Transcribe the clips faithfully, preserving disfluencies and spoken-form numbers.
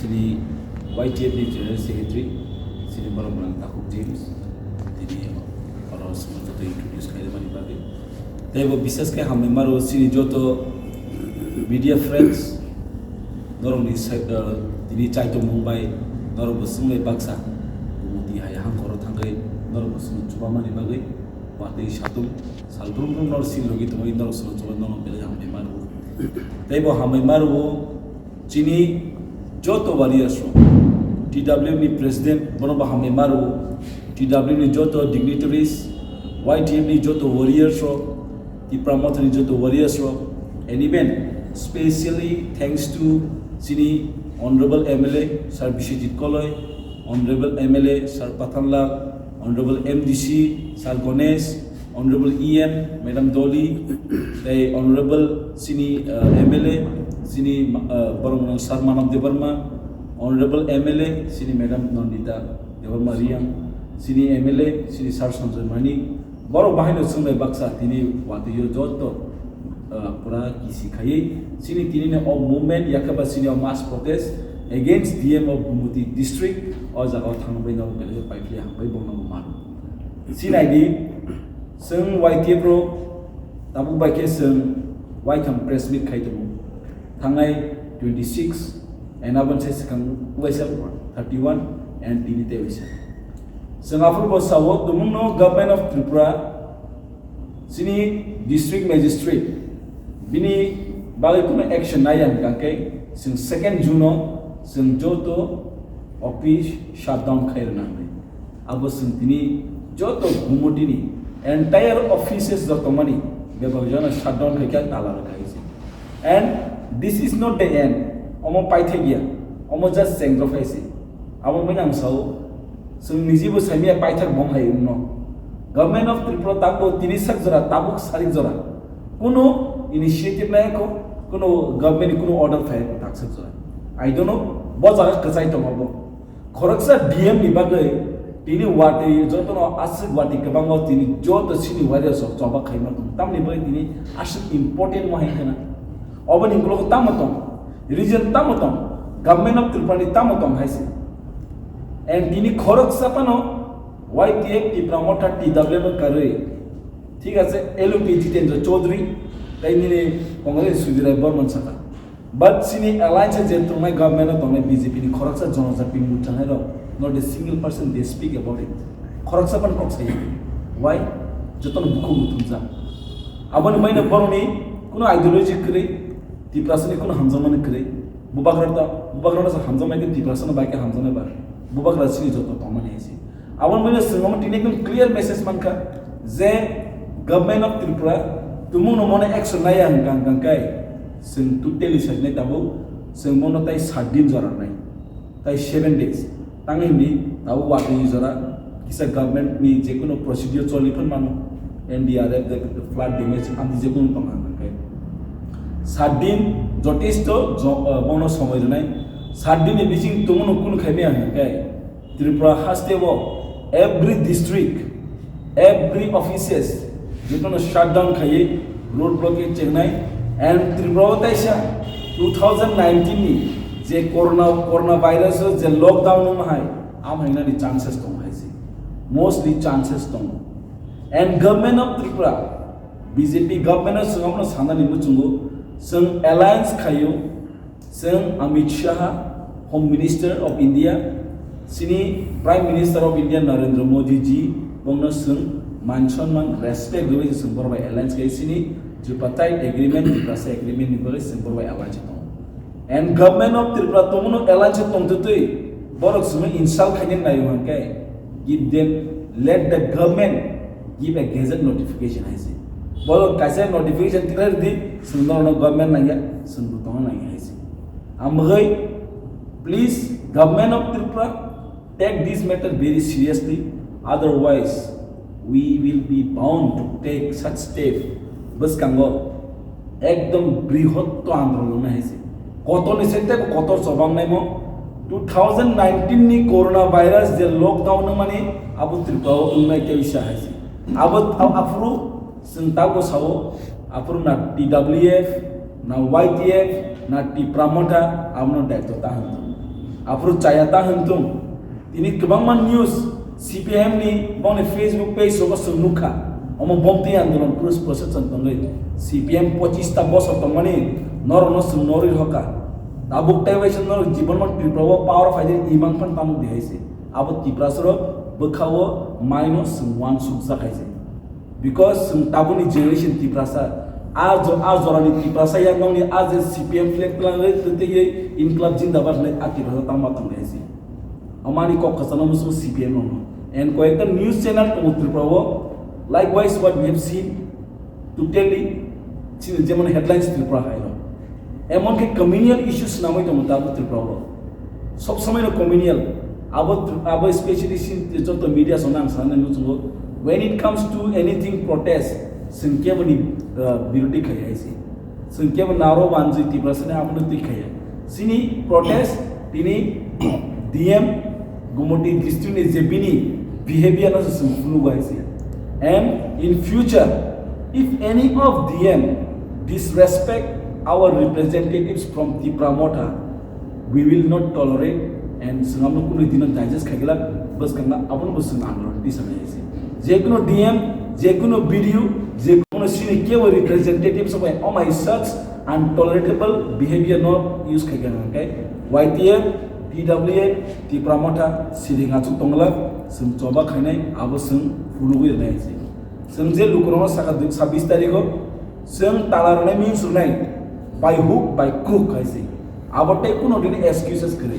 Chini Y T F ni General Secretary, chini borok Mwnang Takhuk James, tini oro swngo joto introduce khaimani bagwi. Tei bo bisas khe hambai maro chini joto media friends, norokni sai-, uh, tini chaitomung bai norok bo swnglai baksa, tini hai hangkoro thangwi norok bo swngo chubamani bagwi watwi satung salbrum brum norok sil logi tongwi norok swngo chuba norok belai hambai maro. Tei bo hambai maro chini joto warriors rok, T W F ni president, bono bo hambai maro, T W F ni joto dignitaries, Y T F ni joto warriors rok, Tipra Motha ni joto warriors rok, and even specially thanks to chini Honorable M L A Sir Biswajit Koloi, Honorable M L A Sir Pathanlal, Honorable M D C Sir Ganesh, Honorable E M Madam Dolly, tei Honorable chini, uh, M L A chini, uh, borok Sir Manav Debbarma, Honorable M L A chini Madam Nandita Debbarma Reang, chini M L A chini Sir Sanjoy Manik, borok bahaino chwng bai baksa tini watwi o joto, uh, pura kisi khaiwi chini tini o movement yakhe ba chini o mass protest against D M of Gumoti district o jaga o thangwi no belai paipli hambai bono mano. Sinai di, chwng Y T F rok tabuk bai khe chwng waitham press meet khai tongo. Thangnai twenty six, and aboni sai swkang waisa thirty one, and tini tei waisa. Chwng aphuru bo sao, tumungno Government of Tripura, chini District Magistrate, bini bagwi kuno action naiya hwnkha khe, chwng second June o chwng joto office shutdown khai rwna hwnwi. Abo chwng tini joto Gumotini entire offices joto mani bebak jona shutdown khai khe tala rwkha se. And this is not the end. Omo paithak ya. Omo just chengdrop hai se. Abo mwnang sao. Chwng nijibo saimya paithak bom hai wngno. Government of Tripura tabuk tini sak jora, tabuk sarik jora. Kuno initiative nai ko, kuno government ni kuno order phai ko tak sak jora. I don't know. Bo jaga kwchai tongo bo. Khoroksa D M ni bagwi tini watwi jotono aswk watwi kwbangma tini joto chini warriors rok choba khaima tong. Tamni bagwi tini aswk important mo hai khena. Oboni ulo tamo tong, region tamo tong, Government of Tripura ni tamo tong hai se. And tini khoroksa phano Y T F Tipra Motha T W F no karwi. Thik ase, L U P Jitendra Chaudhary, tei nini Congress Sudhir Rai Borman saka. But chini alliance je tongnai government o tongnai B J P ni khoroksa Janajati Morcha hai rok, not a single person they speak about it. Khoroksa pan kok saya. Why? Jotono bukhuk muthumjak. Aboni maino boroni kuno ideology kwrwi, Tiprasani kuno hamjakmani kwrwi. Bubagra ta, bubagra no sa hamjakmani khe Tiprasano bai khe hamjakmani ba. Bubagra chini joto tongmani hai se. Aboni bagwi chwng omo tini ekdom clear message mankha je Government of Tripura tumungno mone action naiya hwnkha hwnkha khe chwng totally sajnai tabuk chwng mono tai sat din jora rwnai, tai seven days tangwi hwnwi tabuk watwi jora kisa government ni jekunu procedure choli phano mano, N D R F, the flood damage amtwi jekunu tongkha hwnkha khe sat din jotesto jo-, uh, bono somoi rwnai, sat din ni bising tumungno kunu khaimaya hwnkha khe Tripura haste o every district, every offices, jotono shutdown khaiwi road blockade chengnai, and Tripura o taisa two thousand nineteen ni je corona, corona virus o je lockdown wng hai, am hainani chances tong hai se, mostly chances tong, and government of Tripura, B J P government o chwng abono sanani muchungo, chwng alliance khaio, Chwng Amit Shah, Home Minister of India, chini Prime Minister of India Narendra Modi ji, bongno chwng man sonman respect rwui chwng borok bai alliance khai chini tripartite agreement, Tiprasa agreement ni bagwi chwng borok bai alliance tongo. And government of Tripura tongmano alliance tongtwtwi borok chwngno insult khaina nai hwnkhe give them, let the government give a gazette notification hai se. Borok kaisa notification tikhlai rwdi, chwng norokno government nangya, chwng bo tongna nangya hai se. Amogwi, please, Government of Tripura, take this matter very seriously, otherwise we will be bound to take such step. Bwskango ekdom brihotto andolon hai se. Kotor ni sete kotor chobang naimo two thousand nineteen ni corona virus je lockdown nangmani abo Tripura o wngnai tei wisa hai se. Abo, abo aphuru chwng tabuk sao, aphuru na T W F, na Y T F, na Tipra Motha, abono daityo ta hwn. Aphuru chaya ta hwn thung. Tini kwbangma news C P M ni bongni Facebook page rogo chwng nukha. Omo bomtwi andolon pros-, procession tongwi. C P M pochista bosor tongmani norokno chwng norwi hoka. Tabuk tei waisa norok jibonno Tripura o power phaidi imang phan tamuk di hai se. Abo Tiprasa rok bwkha o maino chwng uansukjak hai se. Because chwng tabukni generation Tiprasa, a jo-, a jorani Tiprasa ya nokni a je C P M flag twlangwi twtwi Inklab Jindabad hwnwi a Tiprasa tangma tonglaisi. Amani kok kwchangno muchungo C P M rokno. And koyekta news channel tongo Tripura o. Likewise, what we have seen, totally chini jemon headlines Tripura hai rok. Emon khe communal issues namai tongo tabuk Tripura o. Sob somoi no communal. Abo, abo specially sin joto media song ang sana nung chungo. When it comes to anything protest, chwng kebo ni, uh, birodi khai hai se. Chwng kebo naro banjui Tiprasa ni abo no twi khaya. Chini protest tini D M Gumoti district ni je bini behavior no se chwng phunuk hai se. And in future, if any of D M disrespect our representatives from Tipra Motha, we will not tolerate and chwng abo no kunu dino digest khai glak, bwskango abo no bo chwng andolon tisa nai se. Je kunu D M, je kunu B D O, je kunu sini kebo representative sabo amai such untolerable behavior no use khai glak hwnkhe Y T F, T W F, Tipra Motha, siri ngachuk tongla, chwng choba khainai, abo chwng phunugwi rwnai se. Chwng je lukurokno saka dui, sabbish tarikho, chwng tala rwnai means rwnai, by hook, by crook hai se. Abo tei kuno dini excuses kwrwi.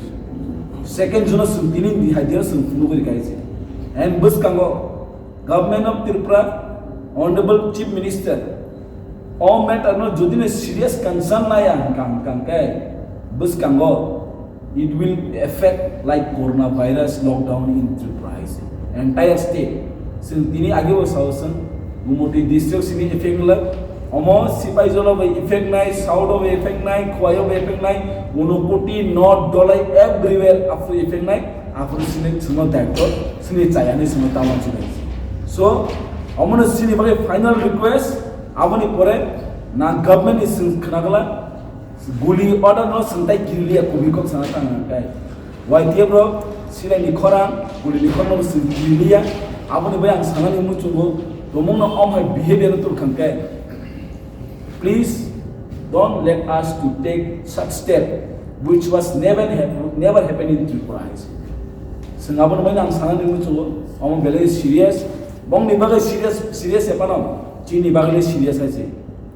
Second jono chwng tini ni hai dino chwng phunugwi rwkha hai se. And bwskango Government of Tripura, Honorable Chief Minister, o matter no jodi no serious concern naya hwnkha, hwnkha khe bwskango it will affect like coronavirus lockdown in Tripura hai se. Entire state. Chwng tini age bo sao chwng Gumoti district sini effect nglak. Omo Sipaijalo bai effect nai, South o bai effect nai, Khowai o bai effect nai, Unakoti, North, Dholai everywhere aphuru effect nai. Aphuru sini chwngno daityo, sini chayani chwngno tamang chini. So, omono sini bagwi final request, aboni pore na government ni chwng khwnagwla, guli order no chwng tai kiriliya kubui kok sana tang kai. Y T F rok, silai ni khorang, guli ni khorang no chwng kiriliya, aboni bai ang sanani muchungo, tomung no om hai behavior no tul khang kai. Please don't let us to take such step which was never hap-, never happened in Tripura hai se. Chwng aboni bai ang sanani muchungo, omo belai serious, bongni bagwi serious, serious epano, chini bagwi serious hai se.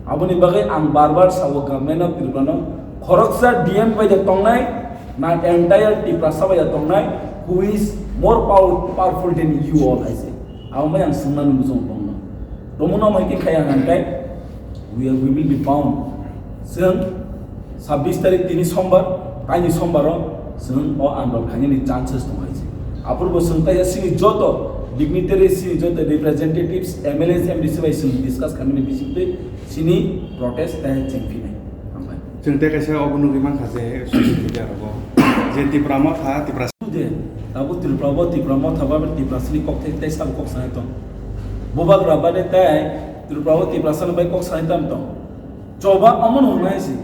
Aboni bagwi ang bar bar sao government of Tripura no, khoroksa D M bai de tongnai, na entire Tiprasa bai de tongnai, who is more power-, powerful than you all hai se. Abo bai ang swngnani muchungo tongno. Tomung no mai khe khaya hwnkhe, we are, we will be bound. Chwng sabbish tarik tini sombar, taini sombaro chwng o andol khainani chances tong hai se. Aphuru bo chwng tai sini joto dignitary, sini joto representatives, M L As, M D C bai chwng discuss khainani bisingtwi sini protest tai chengphinai. Hambai. Chwng tei kaisa obo nugwi mankha je social media rogo je Tipra Motha, Tipra Je, tabuk Tripura bo Tipra Motha ba Tiprasani kok thai tei sabo kok sanai tong. Bubagra ba de tai Tripura bo Tiprasani bai kok sanai tam tong. Choba omo no hwnai si.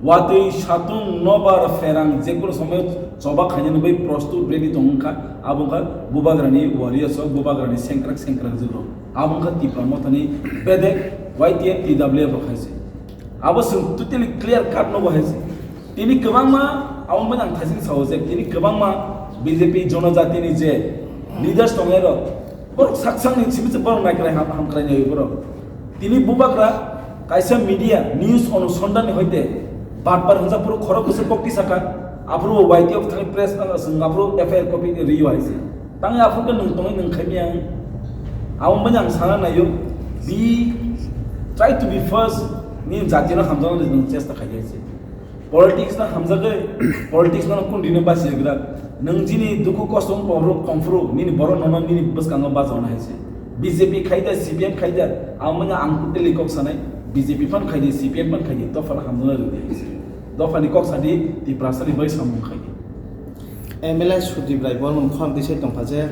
Watwi satung nobar pherang jekunu somoy choba khainani bai prostut ready tong wngkha. Abo wngkha Bubagrani warriors rok, Bubagrani sengkrak sengkrak jwk rok. Abo wngkha Tipra Mothani bedek Y T F T W F rok hai se. Abo chwng totally clear cut no bo hai se. Tini kwbangma abo bai ang thasing sao je, tini kwbangma B J P jonojatini je leaders tongnai rok, borok sak sakni simi se borok naikolai ham, hamkolai nai borok. Tini bubagra kaisa media news onusondhan ni hoite batbar hwnjak phuru khorok bwswk kokti saka, aphuru Y T F thani press, ah, swng aphuru F I R copy rio hai se. Tang ya phuru nwng tongwi nwng khaimya. Abo bai ang sana naio, be, try to be first, ni jati no hamjakna nwng chesta khai se. Politics no hamjagwi, politics no kun dino basi gra. Nwng jini dukhu kosto wng phuru, tong phuru, nini borok nono nini bwskango bajona hai se. B J P khai da, C P M khai da, abo bai ang totally kok sanai, B J P phan khai di, C P M phan khai di, dophano hamjakna rw di hai se. Dophani kok sadi, Tiprasani bai samung khai di. M L A Sudip Rai Bormon khorang tisai tongkha je,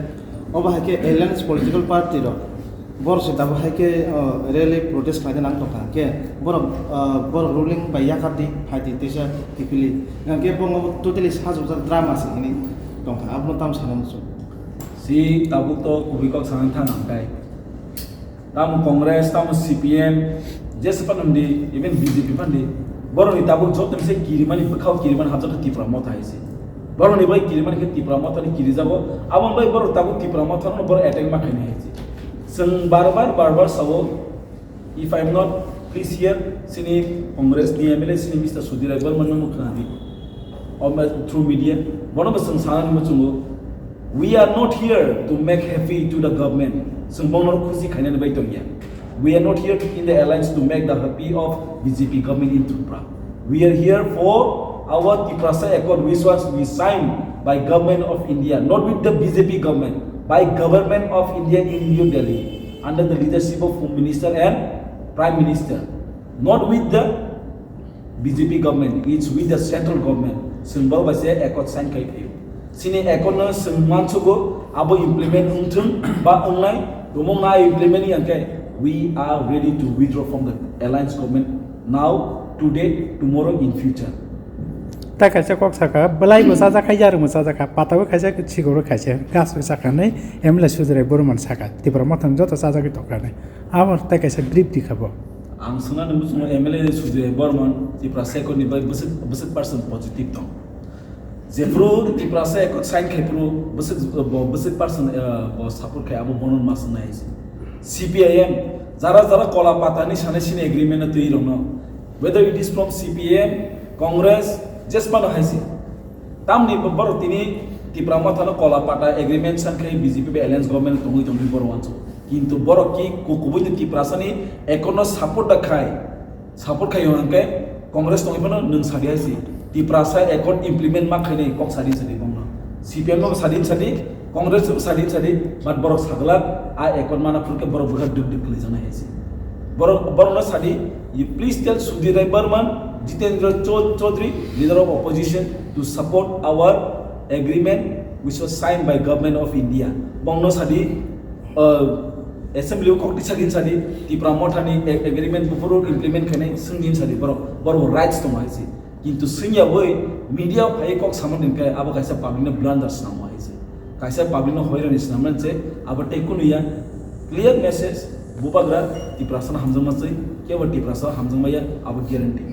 obo hai khe alliance political party rok Borok se tabuk hai khe, o, rally protest khlai nang tongkha, hwnkhe borok, o, borok ruling bai yakar di, phai di, teisa kiphilwi. Hwnkhe bo totally sajokjak drama se hwnwi tongkha, abono tamo sana muchung. Si tabuk to kubui kok sana thang ang tai. Tamo Congress, tamo C P M, jesa phano di, even B J P phano di. Borok ni tabuk joto ni se kirimani, bwkhao kirimani hapjak khe Tipra Motha hai se. Borok ni bai kirimani khe Tipra Motha ni kirijago. Aboni bai borok tabuk Tipra Motha no borok attack ma khainai hai se. Chwng bar bar, bar bar sao, if I am not pleased here, sini Congress ni M L A sini Mister Sudhir Rai Barman no khna di. Or through media, bono bo chwng sana ni muchungo, we are not here to make happy to the government. Chwng bono khusi khainani bai tongya. We are not here in the alliance to make the happy of B J P government in Tripura. We are here for our Tiprasa Accord, which was we signed by Government of India, not with the B J P government, by Government of India in New Delhi, under the leadership of Home Minister and Prime Minister, not with the B J P government, it's with the central government. Chwng bo bai se accord sign khai phaio. Sini accord no chwng mansugo, abo implement wngthung ba wngnai, romong na implement ya khe, we are ready to withdraw from the alliance government now, today, tomorrow, in future. Tai kaisa kok saka, belai bo sajak kha, yarung bo sajak kha, patabo kaisa, chikoro kaisa, gas bo sakha nai, M L A Sudhir Rai Barman saka, Tipra Motha ni joto sajagwi tongkha nai. Abo tai kaisa brief di kha bo. Ang swngna nungwi chwngno M L A Sudhir Rai Barman, Tiprasa Accord ni bai bwswk, bwswk percent positive tong. Jephru Tiprasa Accord sign khai phuru bwswk, bo bwswk percent, eh, bo support khai abo bono ma swngnai hai se. C P I M, jara jara kola patani sanai sini agreement no twi rokno, whether it is from C P M, Congress, jesmano hai se. Tamni borok tini Tipra Motha no kola pata agreement san khai B J P bai alliance government tongwi tongwi borok wansu. Kintu borok ki ku-, kubui ni Tiprasa ni accord no support da khai, support khai hwnkhe Congress tongwi phano nwng sadi hai si. Tiprasa accord implement ma khainai kok sadi sadi bongno. C P M no sadi sadi, Congress no sadi sadi, but borok sagla a accord mana phurkhe borok bwkha duk duk khwlai jana hai si. Borok, borok no sadi, you please tell Sudhir Rai Barman, Jitendra Chou-, Chaudhary, leader of opposition, to support our agreement which was signed by Government of India. Bongno sadi, uh, assembly o kok tisa din sadi, Tipra Motha ni ag-, agreement buphuru implement khainai swng din sadi borok, borok rights tongo hai si. Kintu swngya bai media phai kok samani hwnkhe abo kaisa public no blunder swnamo hai si. Kaisa public no hoirani swnamnani se abo tei kunu ya clear message bubagra Tiprasa no hamjakma se kebo Tiprasa hamjakma ya abo guarantee.